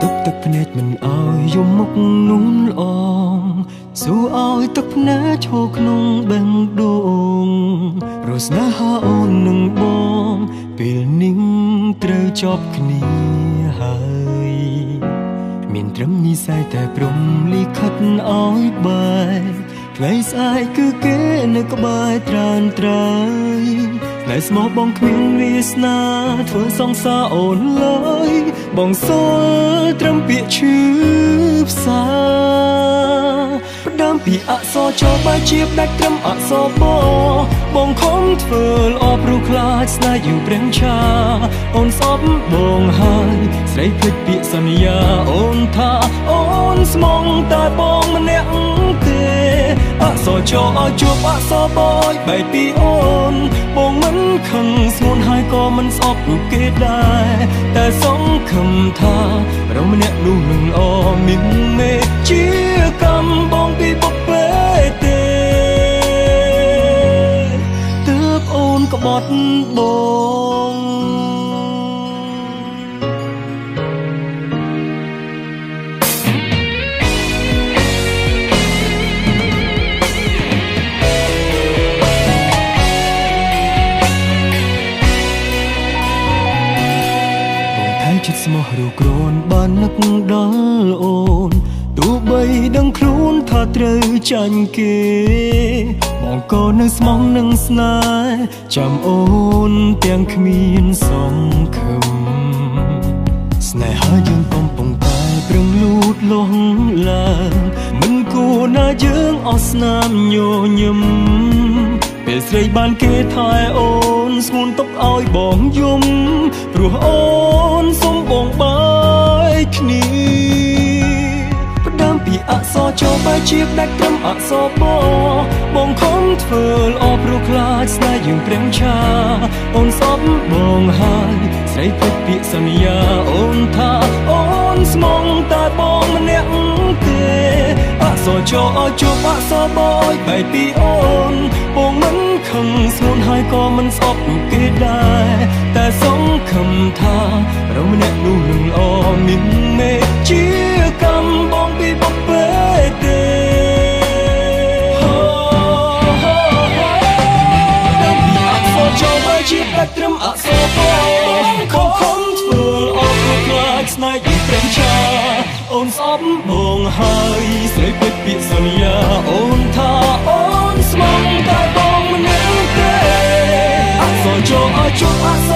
ទប់ទឹកភ្នែកមិនឲ្យយំមុខនួនល្អងស៊ូឲ្យទឹកភ្នែកឈរក្នុងបេះដូងព្រោះស្នេហាអូននឹងបងពេលនេះត្រូវចប់គ្នាហើយមានត្រឹមនិស័យតែព្រំលិខិតឲ្យបែកថ្ងៃស្អែកគឺគេនៅក្បែរត្រើនត្រើយតែស្មោះបងគ្មានវាសនាធ្វើសង្សារអូនឡើយបងសូលត្រឹមពាក្យឈឺផ្សាផ្ដើមពីអក្សរចបែជាផ្ដាច់ត្រឹមអក្សរបបងខំធ្វើល្អព្រោះខ្លាចស្នេហ៍យើងប្រេងឆាអូនស្អប់បងហើយស្រីភ្លេចពាក្យសន្យាអូនថាអូនស្មងតែបងម្នាក់ទេអក្សរចឲ្យជួបអក្សរបឲ្យបែកពីអូនបងមិនខឹងស្ងួនហើយក៏មិនស្អប់រូបគេដែរតែសង្ឃឹមថារម្នាក់នោះនឹងល្អមានមេជាកម្មបងពីបុព្វេទេទើបអូនក្បត់បងចិត្តស្មោះរូក្រូនបាននឹកដល់អូនទោះបីដឹងខ្លួនថាត្រូវចាញ់គេបងក៏នៅស្មោះនឹងស្នេហ៍ចាំអូនទាំងគ្មានសង្ឃឹមស្នេហាយើងកំពុងតែប្រឹងលូតលាស់ឡើងមិនគួរណាយើងអស់ស្នាមញញឹមពេលស្រីបានគេថែអូនស្ងួនទុកឲ្យបងយំព្រោះអូនសុំបងបែកគ្នាផ្ដើមពីអក្សរចបែជាផ្ដាច់ត្រឹមអក្សរបបងខំធ្វើល្អព្រោះខ្លាចស្នេហ៍យើងប្រេងឆាអូនស្អប់បងហើយស្រីភ្លេចពាក្យសន្យាអូនថាអូនស្មងតែបងម្នាក់ទេអក្សរចឲ្យជួបអក្សរបឲ្យបែកពីអូនបងមិនខឹងស្ងួនហើយក៏មិនស្អប់រូបគេដែរតែសង្ឃឹមថារម្នាក់នោះនឹងល្អមានមេជាកម្មបងពីបុព្វេទេដើមពីអក្សរចបែជាផ្ដាច់ត្រឹមអក្សរបខំខំធ្វើល្អព្រោះខ្លាចស្នេហ៍យើងប្រេងឆាអូនស្អប់បងហើយស្រីពេចពាក្យសន្យាអូនថាអូនស្មងតែបងម្នាក់ទេអក្សរចឲ្យជួបអក្ស